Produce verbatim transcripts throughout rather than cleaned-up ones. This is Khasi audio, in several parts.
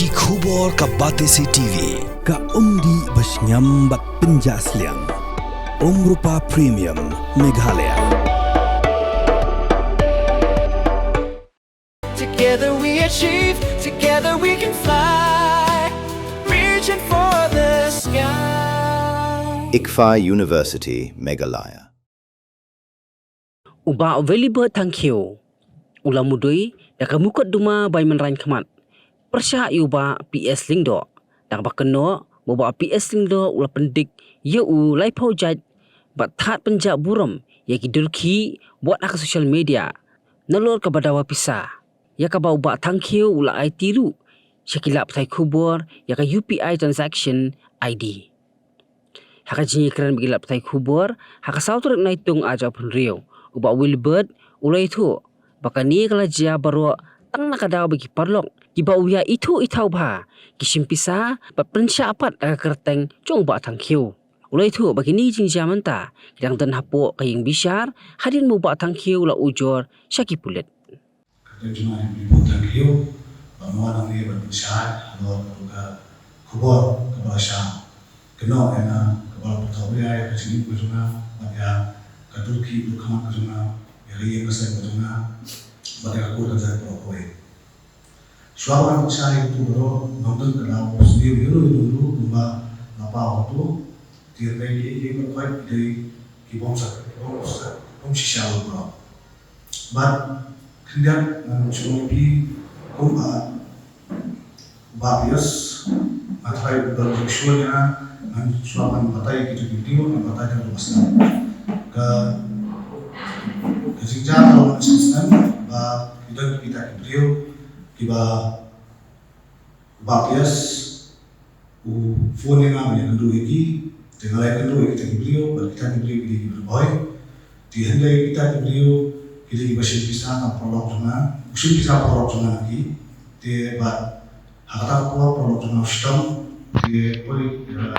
Ki khubor ka Batesi T V, ka umdih ba shngiam bad pynjah sliang. Umrupa Premium, Meghalaya. Together we achieve, together we can fly. Reaching for the sky. ICFAI University, Meghalaya. U Bah Willibert Thangkhiew u la mudui da ka mukotduma ba ïa mynrain khmat pyrshah ïa u Bah P S Lyngdoh, da kaba kynnoh ba u Bah P S Lyngdoh u la pyndik ïa u laiphew jait bad thad pynjah burom ïa ki durkhih wat ha ka social media nalor kaba dawa pisa, ïa kaba u Bah Thangkhiew u la aiti ruh sha ki lad pathai khubor ïa ka U P I transaction I D. Ha ka jingïakren bad ki lad pathai khubor ha ka saw tarik Naitung arhajar arphew hynriew, u Bah Willibert u la ïathuh ba kane ka la jia baroh tang na ka daw ba ki paralok kiba u ïa ithuh ithaw bha ki shim pisa bad pynshah pat da ka kyrteng jong u Bah Thangkhiew. U la ïathuh ba kine ki jingjia mynta ki dang don hapoh ka ïing bishar hadien ba u Bah Thangkhiew u la ujor sha ki pulit. Ka kyrteng jong nga u Willibert Thangkhiew, ba nga wan hangne ban pynshai halor ka khubor kaba la shah kynnoh ïa nga, kaba la pynpaw ïa ka jingim ka jong nga, bad ïa ka durkhih durkhmat ka jong nga, ïa ka ïing ka sem ka jong nga, bad ïa ka kur ka jait baroh kawei. Shuwa ban pynshai ïa kato baroh, ngam don ka daw ban sngewthuh ïano ïano ruh kumba la paw hato, te hynrei kiei kiei baroh ki dei ki bym sa, bym sa, bym shisha baroh. Bad khyndiat ngan shu ong ïa phi kumba u Bah P S, nga tharai u don jingshoh ïa nga, ngan shu wan batai kito ki video, ngan batai tang ba sdang. Ka, ka jingjia ka long shisnem ba ki don kita ki briew kiba u Bah P S u phone ïa nga ban ïakynduh ïa ki, te nga la ïakynduh ïa kita ki briew, bad kita ki briew ki dei kiba roi. Te hynrei kita ki briew ki dei kiba shim pisa na paralok jong nga, u shim pisa paralok jong nga na ki. Te bad ha kata ka por paralok jong nga u shitom, te poi, eh,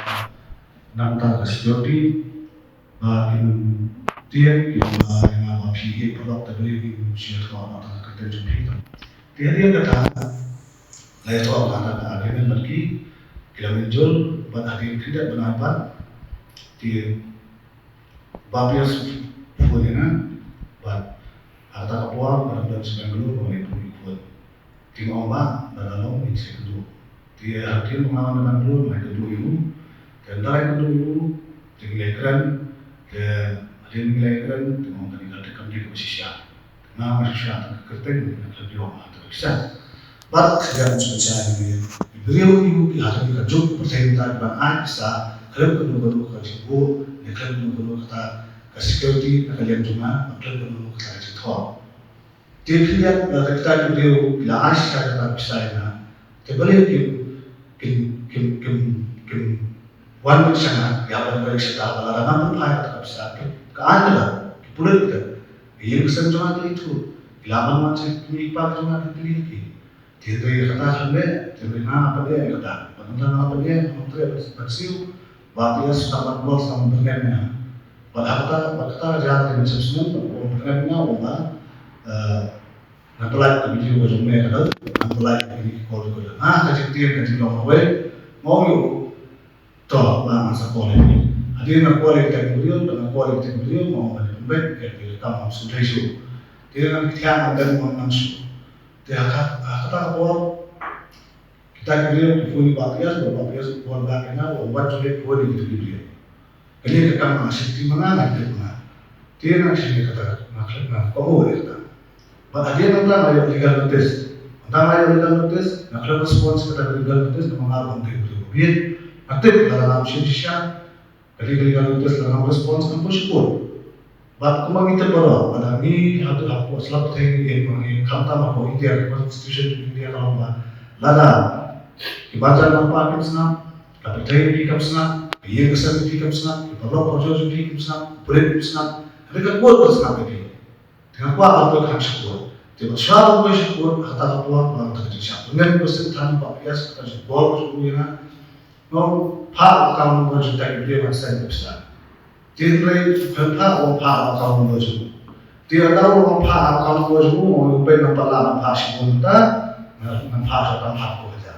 nangta ka security ba kin tieng, kin ba ïa nga ba phi ïa paralok, te balei phi shu ïathuh ba ta ka kyrteng jong phi. Te hadien kata la ïathuh ba ta ka agreement bad ki, ki la mynjur, bad hadien khyndiat bnai pat te Bah P S u phone ïa nga, bad ha kata ka por nga dang don sha Bangalore ba nga ïathuh ïa u phone. Te nga ong ba lada long ngin sa ïakynduh. Te hadien ba nga wan na Bangalore nga ïakynduh ïa u. Te ynda la ïakynduh ïa u te ngi la ïakren. Te hadien ngi la ïakren te nga ong kane ka dei, kam dei kaba shisha. Te nga ong shisha tang ka kyrteng, nga khlem ïoh tang ka pisa. Bad ka dei ban shisha ïa u briew, ïa u ki, ha kane ka juk pyrthei mynta, ban ai pisa khlem kano kano ka jingbuh ne khlem kano kano kata ka security na ka liang jong nga, khlem kano kano kata ka jingthor. Te khyndiat, eh, kita ki briew ki la ai shisha kata ka pisa ïa nga. Te balei kim, kim, kim, kim, kim wan beit sha nga, ïa ban beit sha ta, ba lada ngam pynphai kata ka pisa, ki, ka ai ka la, ki pulit ka, ki ïing ki sem jong nga ki la ithuh, ki lah ban wan sha ki kmie ki kpa jong nga ki kylli ki. Te hynrei kata khlem leh, te hynrei nga nga pynleh ïa kata. Bad ynda nga pynleh, nga pynleh ban, ban siew, Bah P S u sdang ban call, sdang ban byrngem ïa nga. Bad ha kata, bad kata ka jia ka dei ban sngewsynei, bad u ong byrngem ïa nga, u ong ba, eh, ngan pyllait ka video ka jong me ka dei, ngan pyllait ïa kine ki call recorder. Nga ka jingtieng ka jinglong kawei, nga ong ïa u, to, ba ngan sa call ïa phi. Hadien nga call ïa kita ki briew, bad nga call ïa kita ki briew, nga ong ban pynbeit ïa ki, kam, ngam sngewthuh shuh. Te ngan kthiah, ngan dep, ngan nang shuh. Te ha ka, ha kata ka por, kita ki briew ki phone ïa u Bah P S, bad u Bah P S u call back ïa nga, u ong wat ju leh phone ïa kito ki briew. Kane ka kam nga shim, te ma nga nga tip ma nga. Te nga shim ïa kata, nga khlem, nga kohnguh ïa kata. Bad hadien nangta nga ïoh legal notice. Nangta nga ïoh legal notice, nga khlem response kata ka legal notice, namar nga ruh ngam dei u briew ba bieit. Nga tip lada ngam shim shisha ka legal notice, lada ngam response, ngan poi sha court. Bad kumba ngi tip baroh, lada ngi haduh hapoh sla pyrthei ngi ïeit, ngi khamtam hapoh India, ka Constitution jong India ka ong ba lada ki bajan bapaw kim sngap, ka pyrthei jong phi kam sngap, ka ïing ka sem jong phi kam sngap, ki paralok parajor jong phi kim sngap, u pulit um sngap, hynrei ka court kan sngap ïa phi. Te nga kwah ban poi khan sha court. Te bad shuwa ban poi sha court, ha kata ka por, ba kata ka jingshah pyngen u Bah P S, kata ka jingbor jong u ïa nga. Nga ong phah account number jong kita ki briew ngan send ka pisa. Te hynrei u khlem phah, u ong phah account number jong u. Te ynda u ong phah account number jong u, u ong peit ngan pat lah ban phah shibun mynta, ngan, ngan phah sha tang phah phew hajar.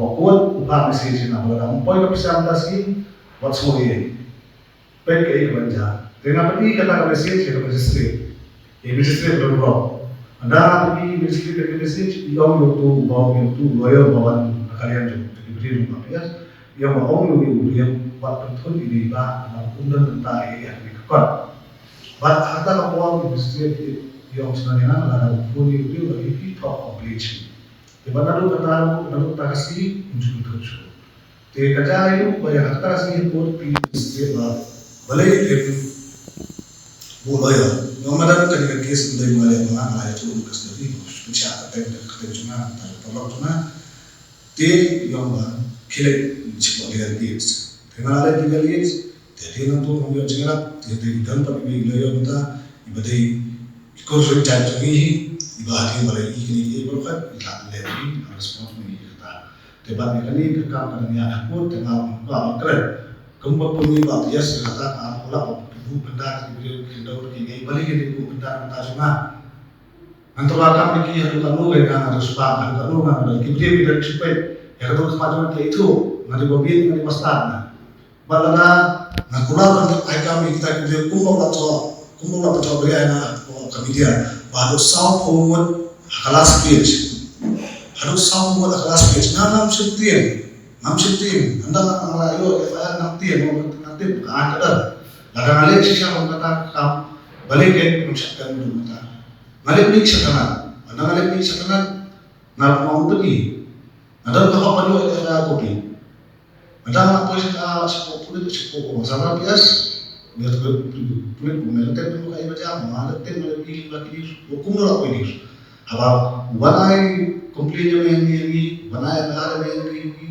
Hapoh court u phah message ïa nga ba lada ym poi ka pisa mynta ka sngi, wat sngew ei ei. Peit kaei kaban jia. Te nga pyni kata ka message ïa ka magistrate. Ïa ka magistrate ba don baroh. Haba nga pyni ïa ka magistrate ka message, i ong ïa uto uba, ïa uto u lawyer uba wan na ka liang jong u, te ki briew jong u Bah P S, i ong ba ong ïa u briew wat pynthut ïa i Bah, namar um don bynta ïa kane ka kot. Bad ha kata ka por u magistrate i ong shuh ïa nga, lada u phone ïa u briew, la ïa phi thok complain sha ngi. Te bad naduh kata, naduh kata ka sngi, un ju pynthut shuh. Te ka jia ïa u ba ïa kata ka sngi ha court phi sngewthuh ba balei te buh lawyer. Nga ong madan kane ka case ym dei ba nga leh ba nga, nga ïathuh ïa ka custody, pynshai ka teng, ka teng jong nga, ka teng paralok jong nga. Te i ong ba khie leit shapoh legal aid. Te nga la leit legal aid. Te hadien nangto ngam ïoh jingïarap, te hadien don pat iwei i lawyer mynta iba dei i court judge jong ngi hi, iba hadien ba la ïohi kine kiei baroh khat i la leh ïa ngi, nga response ma ngi ïa kata. Te bad ïa kane ka kam ka dang ïaid ha court, te nga kwah ban kren. Kumba pynmih Bah P S ïa kata ka arphew lak ba buh bynta ki briew ki khyndew ki ngi, balei ki dei buh bynta na ka bynta jong nga. Ngan tyrwa kam ïa ki haduh katno, nga nga riewspah haduh katno, nga nga ki briew ki dang shu peit ïa ka dur khmat jong nga, ki ithuh nga dei ba bieit, nga dei ba stad nga. Bad lada nga kular ban ai kam ïa kita ki briew, kumba la thoh, kumba la thoh briew ïa nga ha ka media ba haduh sawphew ngut ha ka last page. Haduh sawphew ngut ha ka last page. Nga ngam shym tieng, ngam shym tieng. Ynda nga la ïoh F I R ngam tieng, ngam tip ka aiñ ka don. Lada nga leh shisha kum kata ka kam, balei ngam shah kren kum kata. Nga leh mih sha thanat. Ynda nga leh mih sha thanat, nga kum u pyni. Nga don ka hok ban ïoh F I R copy. Nga dang la poi sha ka, sha ka pulit, sha ka, sha ka P S. Nga tu pulit, pulit, nga la tip ka ei ba jia, nga la tip, nga la phi la ki, kum la poi ni. Haba u wan ai complain ïa me, ïa me, wan ai F I R ïa me, ïa me.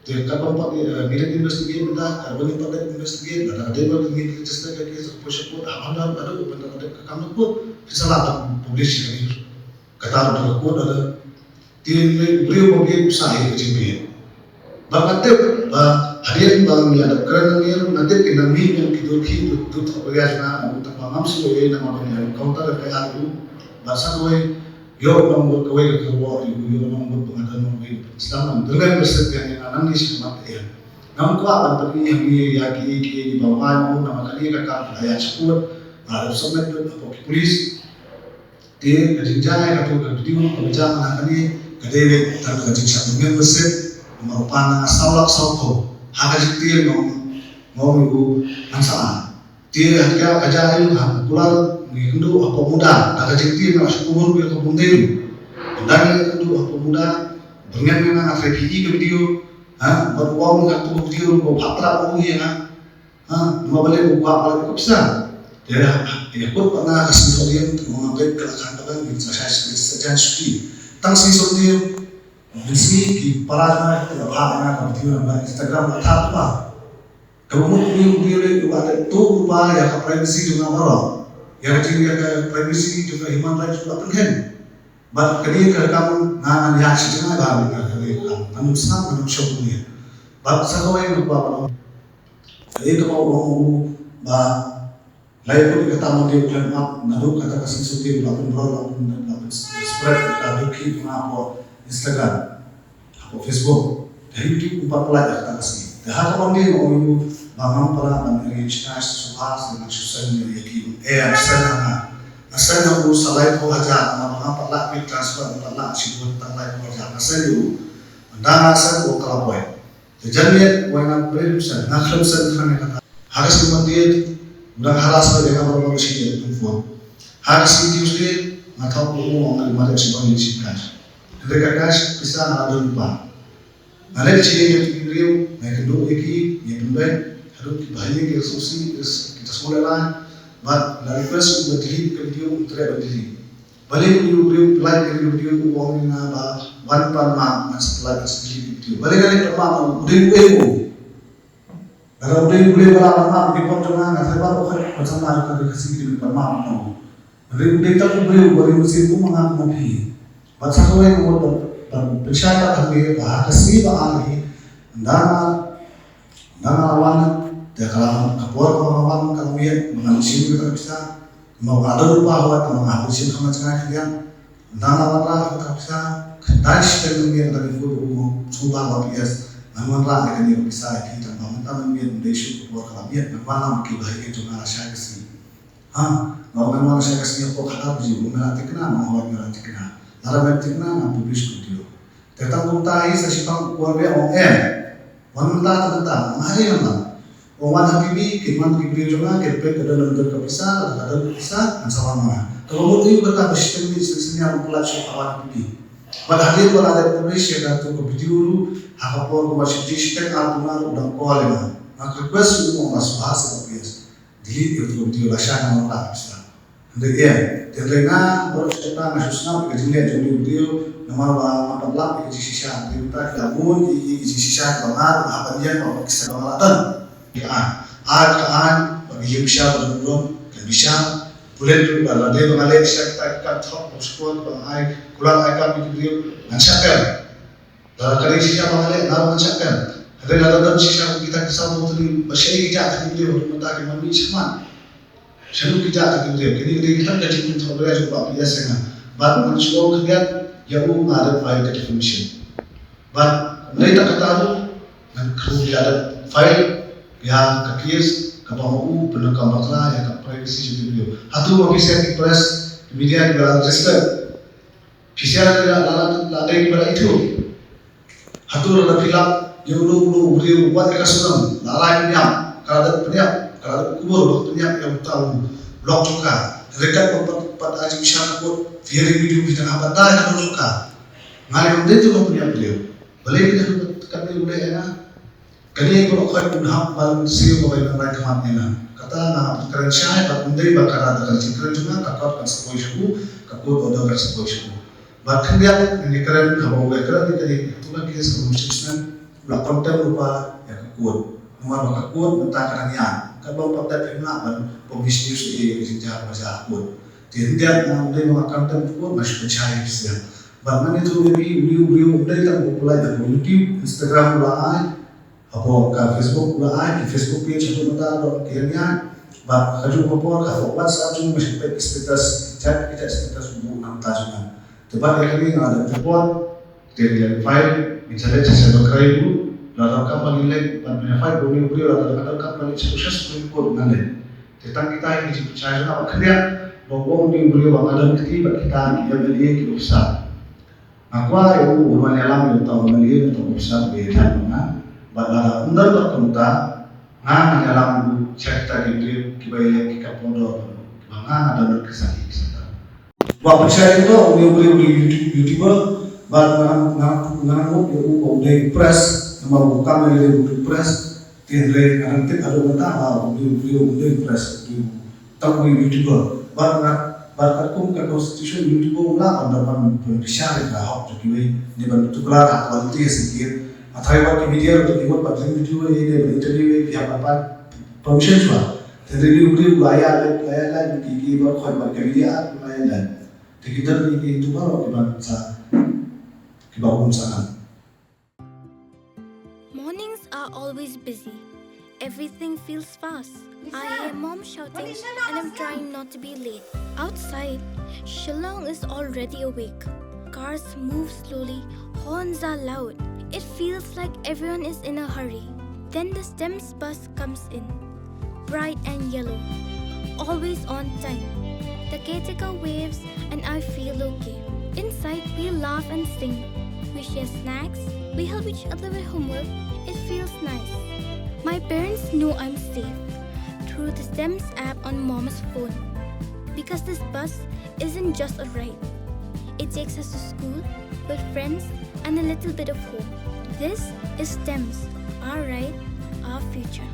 Te ka ban pat, eh, ngi dang investigate mynta, ka ban pat investigate, lada ka dei ba ngi register ka case, ka poi sha court, haba la, lada ka ban pat ka kam ka court, phi sa lah ban publish ïa ka news. Kata ruh ka court lada. Te u briew ba bieit u sah ïa ka jingbieit. Ba nga tip ba hadien ba ngi la dep kren ngi ruh, nga tip ki nang mih ki dur ki dur dur thok ba ïa jong nga, nga tip ba ngam sngewthuh ïa namar ba ngi encounter ka ïa ruh. Ba sa kawei ïoh nang mut kawei ka kyrwoh ïa u, ïoh nang mut ba nga don nang mut sdang nang dengeng beset ïa nga nang ni shi mat ïa. Ngam kwah ban pyni hangne ïa ki ki ki ba wai ma u namar kane ka kam ka ïa shiput. Nga dep submit hapoh ki police. Te ka jingjia ïa kato ka video kaba jia mynta kane ka dei beit tang ka jingshah dengeng beset. Namar u pan na nga saw lak saw phew ha ka jingtieng, nga ong, nga ong ïa u ngan sa. Te ha ka jia ïa u ha kular ngi kynduh hapoh muda da ka jingtieng, nga la shu kubur ïa ka bym dei ruh. Ynda ngi kynduh hapoh muda, byrngem ïa nga, nga trai phi i ka video. Ha, bad u ong kato ka video ruh ba phah trap ïa nga. Ha, namar balei u kwah palat ka pisa. Te ha, ha, ïa kut pat na ka sngi Sohdieng, te nga peit ka la khang ka ban, ngin sa shai, sa jan shuki. Tang sngi Sohdieng, mynsngi ki para jong nga ki la phah ïa nga ka video na Instagram, la thad ba. Kaba mut uni u briew leh, u la leh tuh lypa ïa ka privacy jong nga baroh. Ïa ka jing, ïa ka privacy jong ka human rights u la pynkheiñ. Bad kane ka kam nga ngan ïa shi jngai ba nga kane ka kam. Ngan ym sngap, ngan ym shong ïa. Bad sa kawei nga kwah ban ong. Kaei kaba u ong u ba la ïa kut ïa kata ma dei u khlem ap, naduh kata ka sngi Sohdieng la pynroi, la pyn, la pynspread ïa ka dukhi jong nga hapoh Instagram, hapoh Facebook. Te hi u dei u pat pyllait ïa kata ka sngi. Te ha kaba dei nga ong ïa u ba ngam para ban arrange cash, shuwa, shuwa, shuwa, shuwa, shuwa, eh, send ha nga. Nga send ha u sa laiphew hajar, namar ba ngam pat lah pay transfer, ngam pat lah shi dua tang laiphew hajar. Nga send ïa u. Ynda nga send u ka la poi. Te janmiet, wai nga pyrshah, nga khlem send khnang ïa kata. Ha ka sngi Monday, u dang harass ïa nga baroh baroh shi ïa ka phone. Ha ka sngi Tuesday, nga thoh u ong nga mareh shi ïa shi cash. Hynrei ka cash, pisa nga la don lypa. Nga leit sha ïing jong ki briew, nga ïakynduh ïa ki, nga ïapynbeit. Haduh kiba ha ïing ki sngewsih, ki sngewlehrain. Bad nga request u ba delete ka video, u treh ban delete. Balei u briew u like ka video, u ong ïa nga ba wan pan map, ngan sa like, ngan sa delete ka video. Balei nga leh pan map, u dei u briew. Lada u dei u briew ba lah ban map ïa ki por jong nga, nga tharai baroh khoit ban sa map ïa ka Khasi ki dei ban map noh. Hynrei u dei tang u briew ba ring mynsiem kum ma nga kum ma phi. Bad sa kawei ka mut ban, ban pynshai pat hangne ba ha ka sngi ba ar hi, ynda nga, ynda nga la wan, te ka la, ka por kaba nga wan ka la miet, ba ngan shim ïa kata ka pisa, ba nga don lypa hooid, ba nga hap shim kham jngai khyndiat. Ynda nga la wanrah ïa kata ka pisa, khyndai shiteng mynmiet, ynda phi kut ba u sngewbha ba P S, ngan wanrah ïa kane ka pisa ïa phi, tang ba mynta mynmiet ym dei shuh, ka por ka la miet, ngan wanrah ïa ki ba ha ïing jong nga lashai ka sngi. Ha, nga ong ngan wan lashai ka sngi hapoh khatar baje, u ong me la thikna, nga ong hooid nga la thikna. Lada mem thikna, ngan publish ka video. Te tang kumta hi sa shiphang u kwah re ong em. Wan mynta te mynta, nga hei wan. Ong wan ha P B, kin wan ki briew jong nga, kin peit ka don ne ym don ka pisa, lada ka don ka pisa, ngan sa wan ma nga. Kaba mut aïu kata ba shiteng ne shiteng sniang u pyllait shuh ka wan ha P B. Bad hadien ba la dep publish ïa katu ka video ruh, ha ka por kumba shi baje shiteng ar kumno ruh u dang call ïa nga. Nga request ruh u ong ba sngewbha sa ba P S. Delete ïa katu ka video lashai nga wanrah ka pisa. Hynrei em, te hynrei nga baroh shi katta nga shu sngap ïa ka jingleh jong une u briew, namar ba nga pat lap ïa ka jingshisha, hynrei mynta ki la bun ïa ki jingshisha kiba nga ruh nga hap ban ïeng ba ki sa ba nga la don. Ki ai, ai ka ai, ba ki ïeng bishar ba don burom, kan bishar, pule ruh ba lada dei ba nga leh shisha kita ki kam thok ba shu pon ba nga ai, kular ai kam ïa ki briew, ngan shah pem. Lada ka dei shisha ba nga leh, nga ruh ngan shah pem. Hynrei lada don shisha kum kita ki saw tylli, ba shaei ki jah tylli briew haduh mynta kim wan mih shakhmat. Shaei ki jah tylli briew, kine ki dei kita ki jingpynthok briew jong u Bah P S ïa nga. Bad ngan shu ong khyndiat, ïa u nga dep file ka defamation. Bad ym dei tang kata ruh, ngan kyrpad ïa dep file ïa ka case kaba ma u pyndonkam bakla ïa ka privacy jong ki briew. Hato ma phi seng ki press, ki media kiba la register. Phi seng ki la, la, la, la dei kiba la ithuh. Hato lada phi lap ïa uno uno u briew u wad ïa ka snem, la rai pynïap, ka la dep pynïap, ka la dep kubur bad pynïap ïa uta u lok jong ka. Hynrei katba pat, pat ai jingbishar ka court, phi ïa ring video phi tang hap ban da ïa ka lok jong ka. Nga leh ym dei tu long pynïap briew. Balei phi tang hap ban kat ne u leh ïa nga? Kane baroh khoit un hap ban siew ba bai nang rai khmat ïa nga. Kata nga hap kren shai bad ym dei ba ka da ka jingkren jong nga, ka court kan sa poi sha u, ka court order kan sa poi sha u. Bad khyndiat ngi kren haba u kren ïa kane ka case ka motion snem, u la condemn lypa ïa ka court. Namar ba ka court mynta ka dang ïaid. Katba u pat dep ïa nga ban publish news ïa ka jingjia ba jia ha court. Te khyndiat nga ym dei ba nga condemn ka court, nga shu pynshai ïa ka snem. Bad ngan ïathuh ïa phi, une u briew u dei tang u pynlait hapoh YouTube, Instagram u la ai, hapoh ka Facebook u la ai, ki Facebook page haduh mynta ruh ki ïeng ïaid. Bad kajuh ka por hapoh WhatsApp jong u nga shu peit ki status, ki jait ki jait status u buh na ka bynta jong nga. Te bad ïa kane nga la dep report, te ngi la file, ngin sa leit sha cyber crime ruh, lada donkam ba ngin leit, bad ngin ïa fight ba une u briew, lada donkam ba leit sha, sha Supreme Court ngan leit. Te tang kita hi ki jingpynshai jong nga bad khyndiat ba u ong une u briew ba nga don kti bad kita ki M L A ki officer. Nga kwah ïa u, u wan ïalam ïa uta u M L A ne uta u officer ba ïadei bad nga. Bad lada ym don bad kumta, nga ngan ïalam ïa u sha kita ki briew kiba ïaleh ki kam pyndonkam bad u, ba nga nga don ki sah ki sah. Ba pynshai ïa u, une u briew u dei YouTube, YouTuber, bad nga, nga, nga ngeit ïa u ba u dei press, namar u kam ïaleh u dei press. Te hynrei nga dang tip haduh mynta ba u dei, u dei, u dei press, u dei tang u dei YouTuber. Bad nga, bad katkum ka constitution YouTuber um lah ban, ban, ban pynbishar ïa ka hok jong kiwei ne ban tuklar ha quality ha syngkien. Nga tharai wat ki media ruh ki mut ban ring video ïa ne ban interview ïa, phi hap ban pan permission shuwa. Te hynrei u dei u la ïaid, la ïaid lait ki, ki baroh khoit bad ka Media Act la ïaid lait. Te ki don ki, ki YouTuber ruh ki ban sa, ki ba um sa ngan. Mornings are always busy. Everything feels fast. I hear mom shouting and I'm trying not to be late. Outside, Shillong is already awake. Cars move slowly, horns are loud. It feels like everyone is in a hurry. Then the STEMS bus comes in. Bright and yellow. Always on time. The caretaker waves and I feel okay. Inside, we laugh and sing. We share snacks. We help each other with homework. It feels nice. My parents know I'm safe through the STEMS app on mom's phone. Because this bus isn't just a ride, it takes us to school, with friends, and a little bit of hope. This is STEMS, our ride, our future.